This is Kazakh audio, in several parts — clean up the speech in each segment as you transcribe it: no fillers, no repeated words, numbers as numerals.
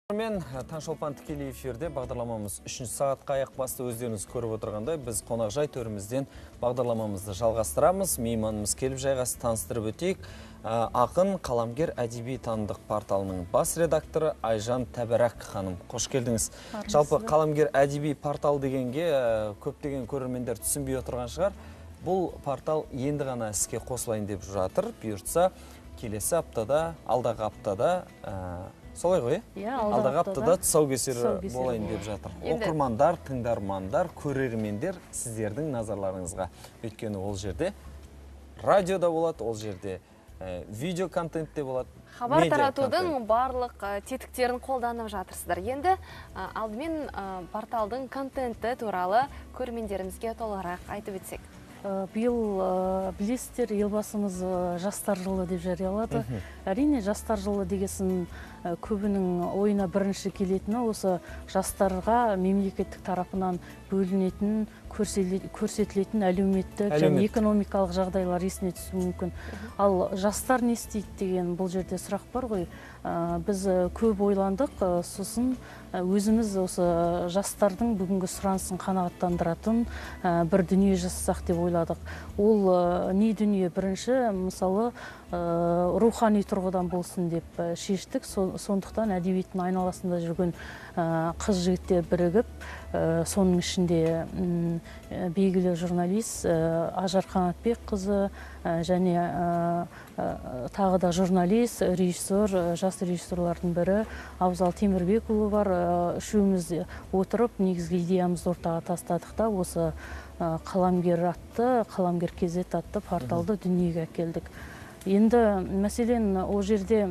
Мен Таңшолпан тікелей эфирде, бағдарламамыз 3 сағатқа аяқ басты. Өздеріңіз көріп отырғандай, біз қонақжай төрімізден бағдарламамызды жалғастырамыз. Мейманымыз келіп жайғасты, таныстырып өтейік. Ақын, қаламгер, әдеби танымдық порталының бас редакторы Айжан Тәбәрәк ханым. Қош келдіңіз. Жалпы қаламгер әдеби портал дегенге көптеген көрермендер түсінбей отырған шығар. Бұл портал енді ғана іске қосылайын деп жатыр. Бұйыртса, келесі аптада, алдағы аптада, солай ғой, Иә, алдағы аптада тұсаукесері тұсаукесері болайын деп жатыр. Енді Оқырмандар, тыңдармандар, көрермендер, сіздердің назарларыңызға. Өйткені ол жерде радио да болады, ол жерде видео контент те болады. Хабар медиа таратудың контент. Барлық тетіктерін қолданып жатырсыздар. Енді алдымен порталдың контенті туралы көрермендерімізге толығырақ айтып өтсек. Биыл, білесіздер, Елбасымыз жастар жылы деп жариялады. Әрине, жастар жылы дегесін көбінің ойына бірінші келетіні осы жастарға мемлекеттік тарапынан бөлінетін, көрсетілетін әлеуметтік және экономикалық жағдайлар есіне түсуі мүмкін. Ал жастар не істейді деген бұл жерде сұрақ бар ғой. Біз көп ойландық, сосын өзіміз осы жастардың бүгінгі сұранысын қанағаттандыратын бір дүние жасасақ деп ойладық. Ол не дүние? Бірінші, мысалы, рухани тұрғыдан болсын деп шештік. Сондықтан әдебиеттің айналасында жүрген қыз жігіттер бірігіп, соның ішінде белгілі журналист Ажар Қанатбекқызы және тағы да журналист, режиссер, жас режиссерлардың бірі Абзал Темірбекұлы бар. Үшеуміз отырып негізгі идеямызды ортаға тастадық та, осы Қаламгер атты, Қаламгер KZ атты порталды дүниеге әкелдік. Енді мәселен, ол жерде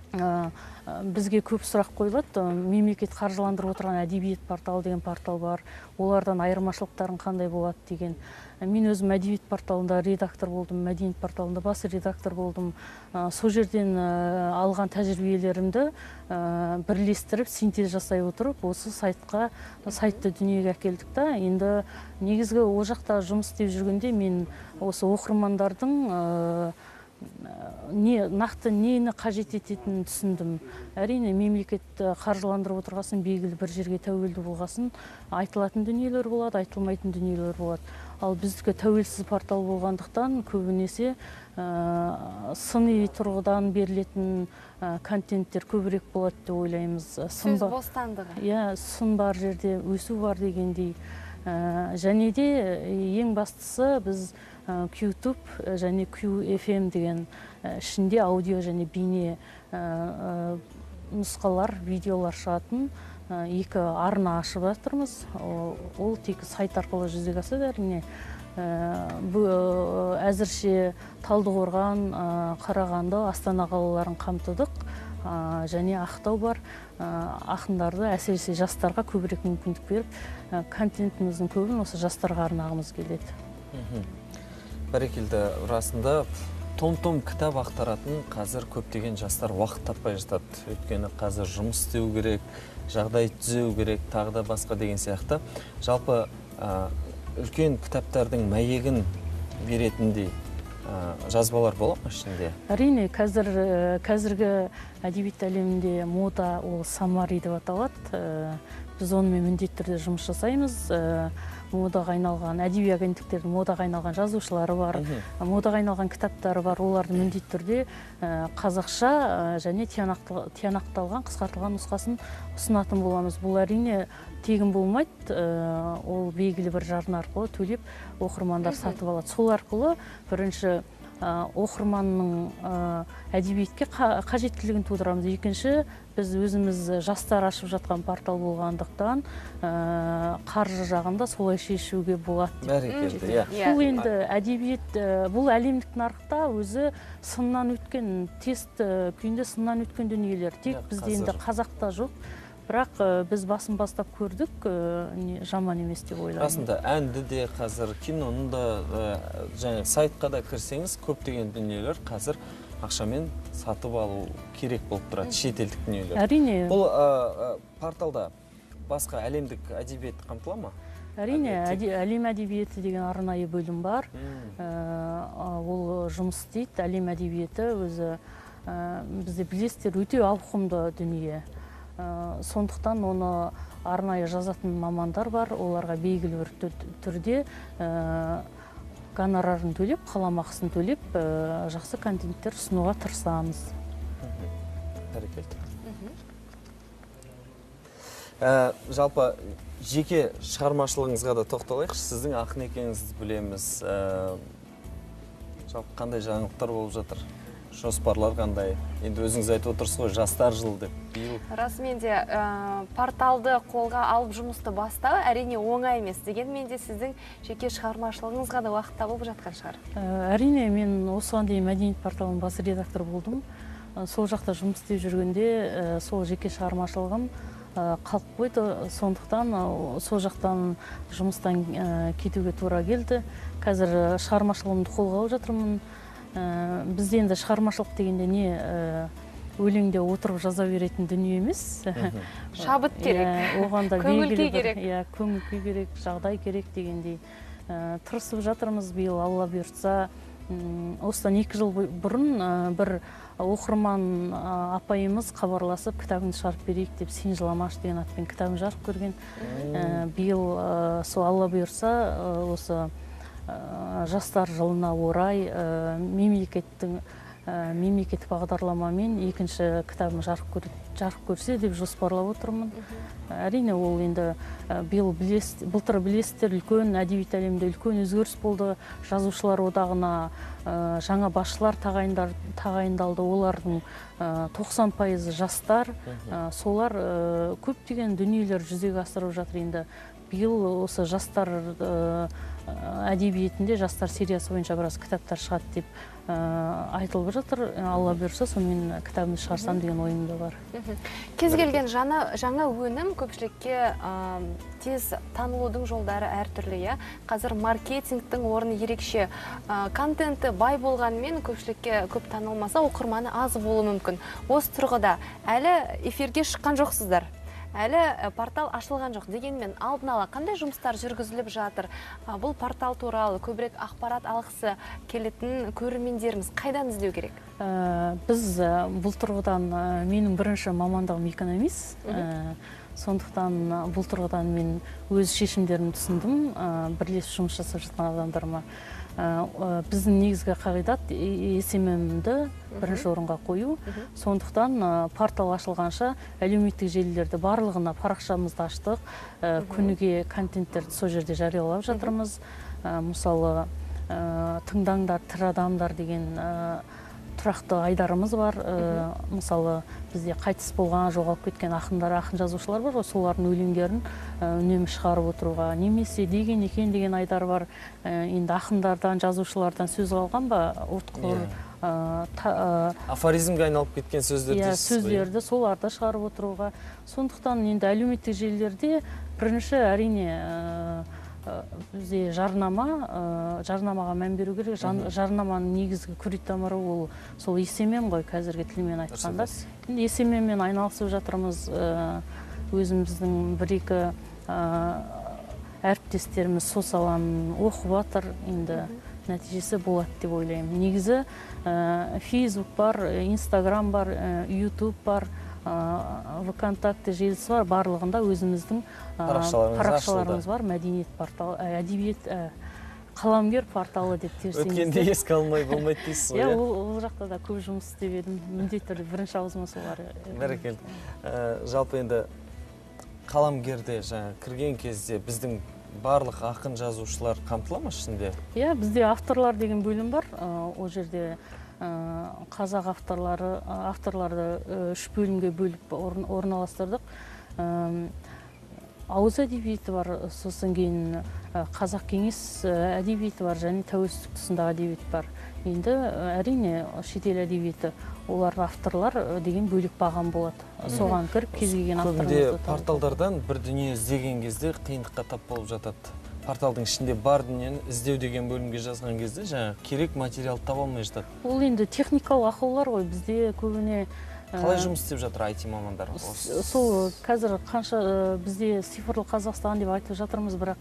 бізге көп сұрақ қойылады. Мемлекет қаржыландырып отырған әдебиет порталы деген портал бар, олардан айырмашылықтарың қандай болады деген. Мен өзім әдебиет порталында редактор болдым, мәдениет порталында бас редактор болдым. Сол жерден алған тәжірибелерімді бірлестіріп, синтез жасай отырып, осы сайтты дүниеге әкелдік та. Енді негізгі ол жақта жұмыс істеп жүргенде мен осы оқырмандардың не нақты нені қажет ететінін түсіндім. Әрине, мемлекет қаржыландырып отырғасын, белгілі бір жерге тәуелді болғасын, айтылатын дүниелер болады, айтылмайтын дүниелер болады. Ал біздікі тәуелсіз портал болғандықтан, көбінесе сыни тұрғыдан берілетін контенттер көбірек болады деп ойлаймыз. Сөз бостандығы. Иә, сын бар жерде өсу бар дегендей. Және де ең бастысы, біз QTube және QFM деген ішінде аудио және бейне нұсқалар, видеолар шығатын екі арна ашып жатырмыз. Ол тек сайт арқылы жүзеге асады, әрине. Әзірше Талдықорған, Қарағанды, Астана қалаларын қамтыдық. Және Ақтау бар. Ақындарды, әсіресе жастарға көбірек мүмкіндік беріп, контентіміздің көбін осы жастарға арнағымыз келеді. Бәрекелді, расында том-том кітап ақтаратын қазір көптеген жастар уақыт таппай жатады. Өйткені қазір жұмыс істеу керек, жағдай түзеу керек, тағы да басқа деген сияқты. Жалпы, үлкен кітаптардың мәйегін беретіндей жазбалар бола ма ішінде? Әрине, қазіргі әдебиет әлемінде мода ол саммари деп аталады. Біз онымен міндетті түрде жұмыс жасаймыз. Модаға айналған, әдеби агенттіктердің модаға айналған жазушылары бар, модаға айналған кітаптары бар. Оларды міндетті түрде қазақша және тиянақталған, қысқартылған нұсқасын ұсынатын боламыз. Бұл, әрине, тегін болмайды, ол белгілі бір жарна арқылы төлеп оқырмандар сатып алады. Сол арқылы бірінші оқырманның әдебиетке қажеттілігін тудырамыз. Екінші, біз өзіміз жастар ашып жатқан портал болғандықтан, қаржы жағында солай шешуге болады деп. Бәрекелді, иә. Бұл енді әдебиет, бұл әлемдік нарықта өзі сыннан өткен, тест күйінде сыннан өткен дүниелер. Тек бізде енді қазақта жоқ. Бірақ біз басын бастап көрдік, жаман емес деп ойлаймын. Расында әнді де қазір, киноны да, және сайтқа да кірсеңіз, көптеген дүниелер қазір ақшамен сатып алу керек болып тұрады, шетелдік дүниелер. Әрине. Бұл порталда басқа әлемдік әдебиет қамтыла ма? Әрине, Әдебиет. Әлем әдебиеті деген арнайы бөлім бар. Ол жұмыс істейді. Әлем әдебиеті өзі, бізде, білесіздер, өте ауқымды дүние. Сондықтан оны арнайы жазатын мамандар бар, оларға белгілі бір түрде гонорарын төлеп, қаламақысын төлеп, жақсы контенттер ұсынуға тырысамыз. Бәрекелді. Жалпы жеке шығармашылығыңызға да тоқталайықшы. Сіздің ақын екеніңізді білеміз. Жалпы қандай жаңалықтар болып жатыр? Жоспарлар қандай? Енді өзіңіз айтып отырсыз ғой, жастар жылы деп. Биыл Расымен де порталды қолға алып жұмысты бастау әрине оңай емес. Дегенмен де сіздің жеке шығармашылығыңызға да уақыт табылып жатқан шығар. Әрине, мен осыған дейін Мәдениет порталының бас редакторы болдым. Сол жақта жұмыс істеп жүргенде сол жеке шығармашылығым қалып қойды. Сондықтан сол жақтан жұмыстан кетуге тура келді. Қазір шығармашылығымды қолға алып жатырмын. Бізде енді шығармашылық дегенде не өлеңде отырып жаза беретін дүние емес. Шабыт керек. Оған да көңіл күй керек. Иә, көңіл күй керек, жағдай керек дегендей. Тырысып жатырмыз. Биыл Алла бұйыртса, осыдан 2 жыл бұрын бір оқырман апайымыз хабарласып, кітабын шығарып берейік деп, «Сен жыламашы» деген атпен кітабын жарық көрген. Биыл сол Алла бұйырса, осы жастар жылына орай мемлекеттік бағдарламамен екінші кітабым жарық көрсе деп жоспарлап отырмын. Әрине, ол енді биыл былтыр білесіздер, үлкен әдебиет әлемінде үлкен өзгеріс болды. Жазушылар одағына жаңа басшылар тағайындалды. Олардың 90% жастар. Солар көптеген дүниелер жүзеге асырып жатыр. Енді биыл осы жастар әдебиетінде жастар сериясы бойынша біраз кітаптар шығады деп айтылып жатыр. Алла бұйырса, сонымен кітабымды шығарсам деген ойым да бар. Кез келген жаңа өнім көпшілікке тез танылудың жолдары әртүрлі, иә? Қазір маркетингтің орны ерекше. Контенті бай болғанымен көпшілікке көп танылмаса, оқырманы аз болуы мүмкін. Осы тұрғыда әлі эфирге шыққан жоқсыздар. Әлі портал ашылған жоқ. Дегенмен алдын ала қандай жұмыстар жүргізіліп жатыр? Бұл портал туралы көбірек ақпарат алғысы келетін көрермендеріміз қайдан іздеу керек? Біз бұл тұрғыдан, менің бірінші мамандығым экономист. Сондықтан бұл тұрғыдан мен өз шешімдерімді түсіндім, бірлесіп жұмыс жасап жатқан адамдарыма. Біздің негізгі қағидат SMM-ді бірінші орынға қою. Сондықтан портал ашылғанша әлеуметтік желілерді барлығына парақшамызды аштық. Күніге контенттерді сол жерде жариялап жатырмыз. Мысалы, тыңдаңдар тірі адамдар деген тұрақты айдарымыз бар. Мысалы, бізде қайтыс болған, жоғалып кеткен ақындар, ақын жазушылар бар ғой, солардың өлеңдерін үнемі шығарып отыруға, немесе деген екен деген айдар бар. Енді ақындардан, жазушылардан сөз қалған ба, ұтқыр, афоризмге айналып кеткен сөздер дейсіз ғой. Сөздерді соларды шығарып отыруға. Сондықтан енді әлеуметтік желілерде бірінші әрине бізде жарнамаға мән беру керек. Жарнаманың негізгі күре тамыры ол сол SMM ғой, қазіргі тілмен айтқанда. Енді SMM-мен айналысып жатырмыз. Өзіміздің бір-екі әріптестеріміз сол саланы оқып жатыр. Енді нәтижесі болады деп ойлаймын. Негізі Facebook бар, Instagram бар, YouTube бар, ВКонтакте желісі бар, барлығында өзіміздің парақшаларымыз бар. Мәдениет порталы, әдебиет, қаламгер порталы деп терсеңіздер. Өткенде еске алмай болмайды дейсіз ғой. Иә, ол жақта да көп жұмыс істеп едім. Міндетті түрде бірінші аузыма солар. Бәрекелді. Жалпы енді қаламгерде жаңа кірген кезде біздің барлық ақын жазушылар қамтыла ма ішінде? Иә, бізде авторлар деген бөлім бар. Ол жерде қазақ авторларды үш бөлімге бөліп орналастырдық. Ауыз әдебиеті бар, сосын кейін қазақ кеңес әдебиеті бар және тәуелсіздік тұсындағы әдебиет бар. Енді әрине шетел әдебиеті, олар авторлар деген бөлек бағам болады. Соған кіріп кез келген авторымызды. Порталдардан бір дүние іздеген кезде қиындыққа тап болып жатады. Порталдың ішінде бар дүниені іздеу деген бөлімге жазған кезде жаңа керек материалды таба алмай жатады. Ол енді техникалық ақаулар ғой, бізде көбіне. Қалай жұмыс істеп жатыр IT мамандар? Сол қазір қанша бізде цифрлы Қазақстан деп айтып жатырмыз, бірақ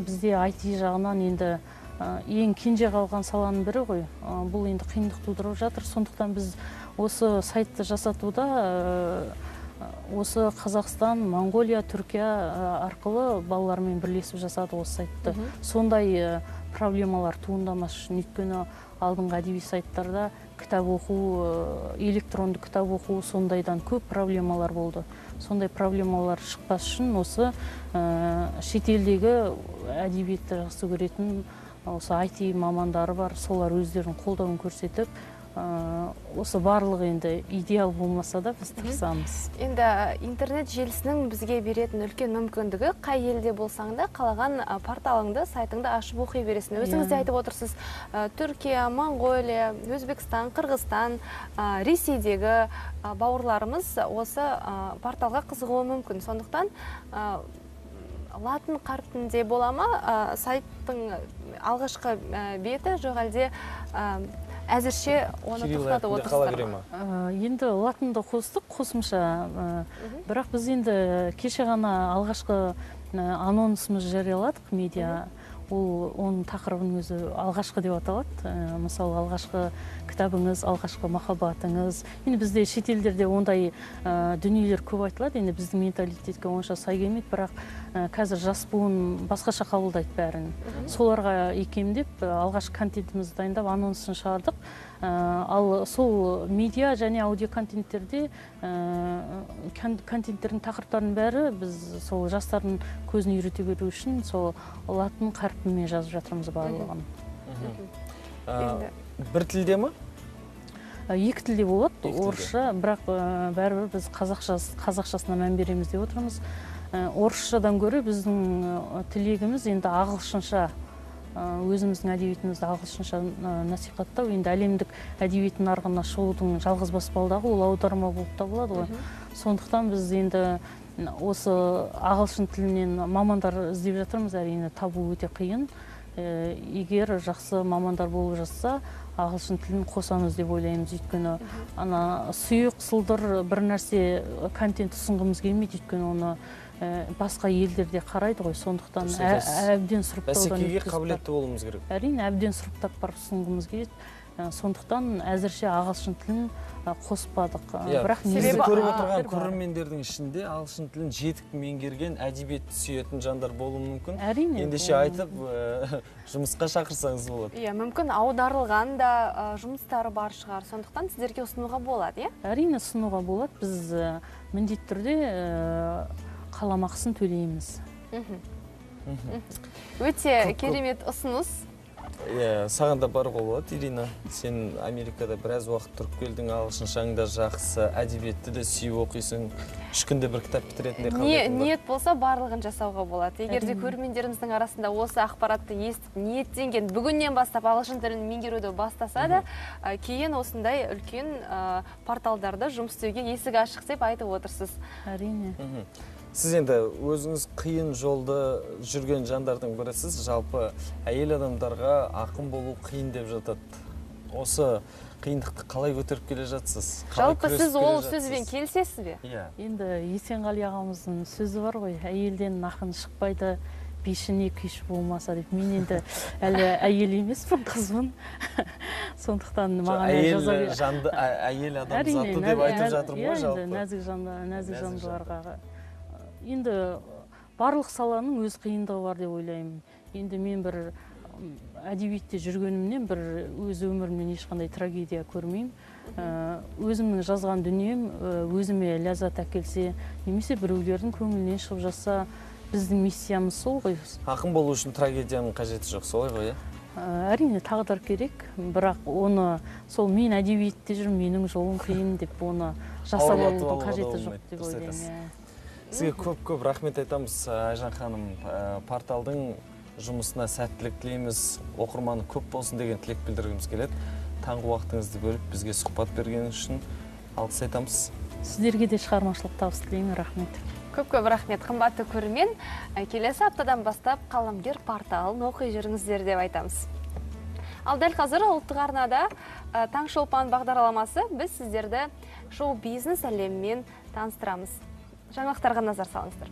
бізде IT жағынан енді ең кенже қалған саланың бірі ғой. Бұл енді қиындық тудырып жатыр. Сондықтан біз осы сайтты жасатуда Осы Қазақстан, Моңғолия, Түркия арқылы балалармен бірлесіп жасады осы сайтты. Сондай проблемалар туындамас үшін, өйткені алдыңғы әдеби сайттарда кітап оқу, электронды кітап оқу, сондайдан көп проблемалар болды. Сондай проблемалар шықпас үшін осы шетелдегі әдебиетті жақсы көретін осы IT мамандары бар, солар өздерінің қолдауын көрсетіп, осы барлығы енді идеал болмаса да біз тырысамыз. Енді интернет желісінің бізге беретін үлкен мүмкіндігі, қай елде болсаң да қалаған порталыңды, сайтыңды ашып оқи бересің. Өзіңіз де айтып отырсыз, Түркия, Моңғолия, Өзбекстан, Қырғызстан, Ресейдегі бауырларымыз осы порталға қызығуы мүмкін. Сондықтан латын қарпінде бола ма сайттың алғашқы беті, жоқ әлде әзірше оны тоқтатып отырсыздар ма? Енді латынды қостық қосымша, бірақ біз енді кеше ғана алғашқы анонсымыз жарияладық медиа. Ол оның тақырыбының өзі алғашқы деп аталады. Мысалы, алғашқы кітабыңыз, алғашқы махаббатыңыз. Енді бізде шетелдерде ондай дүниелер көп айтылады. Енді біздің менталитетке онша сай келмейді, бірақ қазір жас буын басқаша қабылдайды бәрін. Соларға икемдеп алғашқы контентімізді дайындап анонсын шығардық. Ал сол медиа және аудио контенттерде контенттердің тақырыптарының бәрі біз сол жастардың көзін үйрете беру үшін сол латын қарпімен жазып жатырмыз барлығын. Бір тілде ме? Екі тілде болады, орысша, бірақ бәрібір біз қазақшасына мән береміз деп отырмыз. Орысшадан гөрі біздің тілегіміз енді ағылшынша, өзіміздің әдебиетімізді ағылшынша насихаттау. Енді әлемдік әдебиет нарығына шығудың жалғыз баспалдағы ол аударма болып табылады ғой. Сондықтан біз енді осы ағылшын тілінен мамандар іздеп жатырмыз, әрине табу өте қиын. Егер жақсы мамандар болып жатса, ағылшын тілін қосамыз деп ойлаймыз. Өйткені ана сұйық сылдыр бір нәрсе контент ұсынғымыз келмейді, өйткені оны басқа елдерде қарайды ғой, сондықтан әбден сұрыптаудан бәсекеге қабілетті болуымыз керек. Әрине, әбден сұрыптап барып ұсынғымыз келеді. Сондықтан әзірше ағылшын тілін қоспадық. Бірақ бізді көріп отырған көрермендердің ішінде ағылшын тілін жетік меңгерген, әдебиетті сүйетін жандар болуы мүмкін. Әрине. Ендеше айтып, жұмысқа шақырсаңыз болады. Иә, мүмкін аударылған да жұмыстары бар шығар. Сондықтан сіздерге ұсынуға болады, иә? Әрине, ұсынуға болады. Біз міндетті түрде қаламақысын төлейміз. Өте керемет ұсыныс. Саған да баруға болады, Ирина. Сен Америкада біраз уақыт тұрып келдің, ағылшыншаң да жақсы, әдебиетті де сүйіп оқисың. 3 күнде бір кітап бітіретіндей қабілетің бар. Ниет болса барлығын жасауға болады. Егер де көрермендеріміздің арасында осы ақпаратты естіп, ниеттенген, бүгіннен бастап ағылшын тілін меңгеруді бастаса да, кейін осындай үлкен порталдарда жұмыс істеуге есік ашық деп айтып отырсыз. Әрине. Сіз енді өзіңіз қиын жолды жүрген жандардың бірісіз. Жалпы әйел адамдарға ақын болу қиын деп жатады. Осы қиындықты қалай көтеріп келе жатсыз? Жалпы сіз ол сөзбен келісесіз бе? Иә. Енді Есенғали ағамыздың сөзі бар ғой, әйелден ақын шықпайды, бишіне күйші болмаса деп. Мен енді әлі әйел емеспін, қызбын. Сондықтан маған әйел адам заты деп айтып жатырмын ғой жалпы. Нәзік жандыларға. Енді барлық саланың өз қиындығы бар деп ойлаймын. Енді мен бір әдебиетте жүргенімнен бір өз өмірімнен ешқандай трагедия көрмеймін. Өзімнің жазған дүнием өзіме ләззат әкелсе, немесе біреулердің көңілінен шығып жазса, біздің миссиямыз сол ғой. Ақын болу үшін трагедияның қажеті жоқ, солай ғой, иә? Әрине, тағдыр керек, бірақ оны сол мен әдебиетте жүрмін, менің жолым қиын деп оны жасап алудың қажеті жоқ деп ойлаймын. Сізге көп-көп рахмет айтамыз, Айжан ханым. Порталдың жұмысына сәттілік тілейміз, оқырманы көп болсын деген тілек білдіргіміз келеді. Таңғы уақытыңызды бөліп бізге сұхбат бергеніңіз үшін алғыс айтамыз. Сіздерге де шығармашылық табыс тілеймін, рахмет. Көп-көп рахмет, қымбатты көрермен. Келесі аптадан бастап Қаламгер порталын оқи жүріңіздер деп айтамыз. Ал дәл қазір ұлттық арнада Таңшолпан бағдарламасы, біз сіздерді шоу-бизнес әлемімен таныстырамыз. Жаңалықтарға назар салыңыздар.